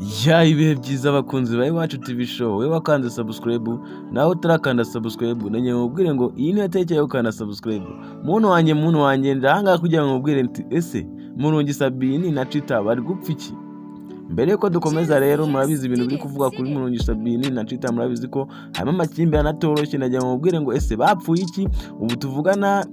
Ya, ibihe byiza abakunzi ba Iwacu TV Show. Wowe wakanze subscribe, nawe utarakanda subscribe, nagiye mubwire ngo iyi niyo tariki yo gukanda subscribe. Muntu wanjye, muntu wanjye, ndahangaha kugira ngo mubwire nti: ese Murungi Sabine na Chita bari gupfa iki? Mbere yuko dukomeza rero, murabizi ibintu biri kuvuga kuri Murungi Sabine na Chita, murabizi ko harimo amakimbirane atoroshye. Nagira ngo mubwire ngo ese bapfuye iki? Ubu tuvugana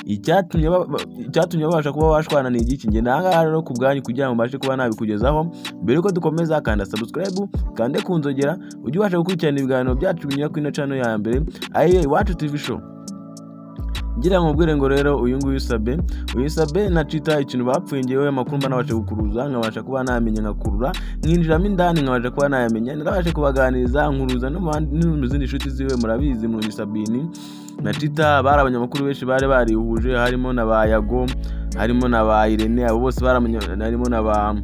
icyatumye babasha kuba bashwana ni igiki? Njye ndahangaha rero ku bwanyu kugira ngo mbashe kuba nabikugezaho. Mbere yuko dukomeza, kanda subscribe, kande ku nzogera, ujye ubasha gukurikirana ibiganiro byacu binyura kuri ino channel ya mbere, ariyo Iwacu TV Show. Ngira ngo mubwire ngo rero uyu nguyu Sabe, uyu Sabe na Chita, ikintu bapfuye, ngewe amakuru mba nabasha gukuruza, nkabasha kuba namenya, nkakurura, nkinjiramo indani, nkabasha kuba nayamenya, narabasha kubaganiriza, nkuruza no mu zindi nshuti ziwe. Murabizi, Murungi Sabine na Chita bari abanyamakuru benshi bari barihuje, harimo na ba Yago, harimo na ba Irene, abo bose bari harimo na ba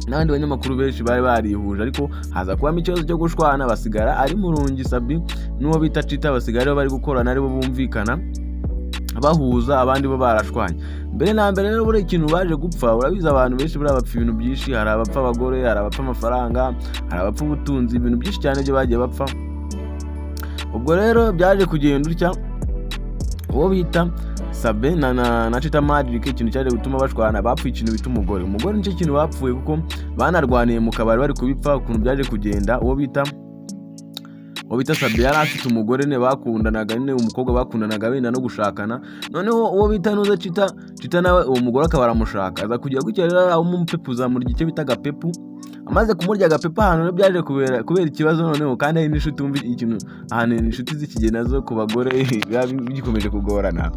n'abandi banyamakuru benshi bari barihuje, ariko haza kubamo ikibazo cyo gushwana, basigara ari Murungi Sabi n'uwo bita Chita, basigara aribo bari gukorana, aribo bumvikana, bahuza, abandi bo barashwanye. Mbere na mbere rero, buriya ikintu baje gupfa, urabizi abantu benshi buriya bapfa ibintu byinshi: hari abapfa abagore, hari abapfa amafaranga, hari abapfa ubutunzi, ibintu byinshi cyane byo bagiye bapfa. Ubwo rero byaje kugenda utya: uwo bita Sabe na Chita Magic, ikintu cyaje gutuma bashwana, bapfuye ikintu bita umugore. Umugore nicyo kintu bapfuye, kuko banarwaniye mu kabari bari kubipfa. Ukuntu byaje kugenda, uwo bita Sabe yari afite umugore ne bakundanaga nyine, umukobwa bakundanaga benda no gushakana. Noneho uwo bita nuza Chita, Chita nawe uwo mugore akaba aramushaka. Aza kujya gutya rero amumupepuza, murya icyo bita agapepu. Amaze kumurya agapepu, ahantu rero byaje kubera ikibazo noneho, kandi hari n'inshuti, wumva ikintu ahantu inshuti z'ikigeni nazo ku bagore biba bigikomeje kugorana.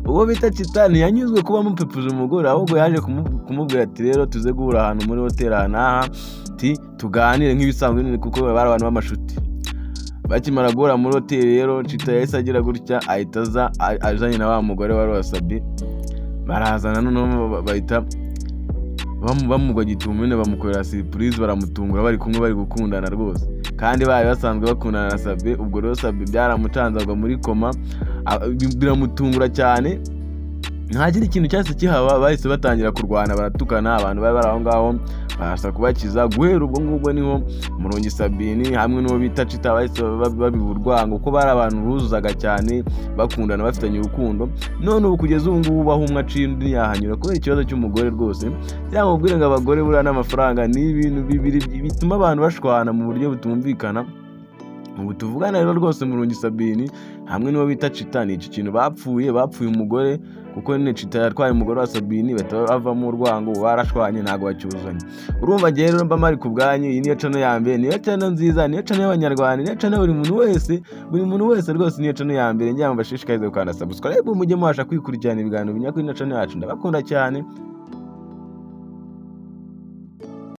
Uwo bita Chita ntiyanyuzwe kuba amupepuje umugore, ahubwo yaje kumubwira ati: "Rero tuze guhura ahantu muri hoteli aha n'aha, ati tuganire nk'ibisanzwe nyine," kuko bari abantu b'amashuti. Bakimara guhura muri hoteli rero, Chita yahise agira gutya ahita aza azanye na wa mugore wari wasabi, barazana, noneho bahita bamugwa gitumo nyine, bamukorera surprise, baramutungura bari kumwe, bari gukundana rwose, kandi bari basanzwe bakundana na Sabe. Ubwo rero Sabe byaramucanze, agwa muri koma, biramutungura cyane. Nta kindi kintu cyahise kihaba, bahise batangira kurwana, baratukana, abantu bari bari aho ngaho babasha kubakiza. Guhera ubwo ngubwo niho Murungi Sabine hamwe n'uwo bita Chita bahise babiba urwango, kuko bari abantu buzuzaga cyane, bakundana, bafitanye urukundo. None ubu kugeza ubu ngubu, aho umwe aciye undi ntiyahanyura kubera ikibazo cy'umugore rwose. Cyangwa mubwire ngo abagore buriya n'amafaranga ni ibintu bibiri bituma abantu bashwana mu buryo butumvikana. Ubu tuvugana rero rwose, Murungi Sabine hamwe n'uwo bita Chita ni iki kintu bapfuye, bapfuye umugore, kuko nyine Chita yatwaye umugore wa Sabine, bahita bavamo urwango, barashwanye, ntabwo bacyuzanye. Urumva ngewe rero mba mari ku bwanyu. Iyi niyo channel ya mbere, niyo channel nziza, niyo channel y'Abanyarwanda, niyo channel buri muntu wese, buri muntu wese rwose, niyo channel ya mbere. Ngira ngo mbashishikarize gukanda subscribe, mujye mubasha kwikurikirana ibiganiro binyura kuri ino channel yacu. Ndabakunda cyane.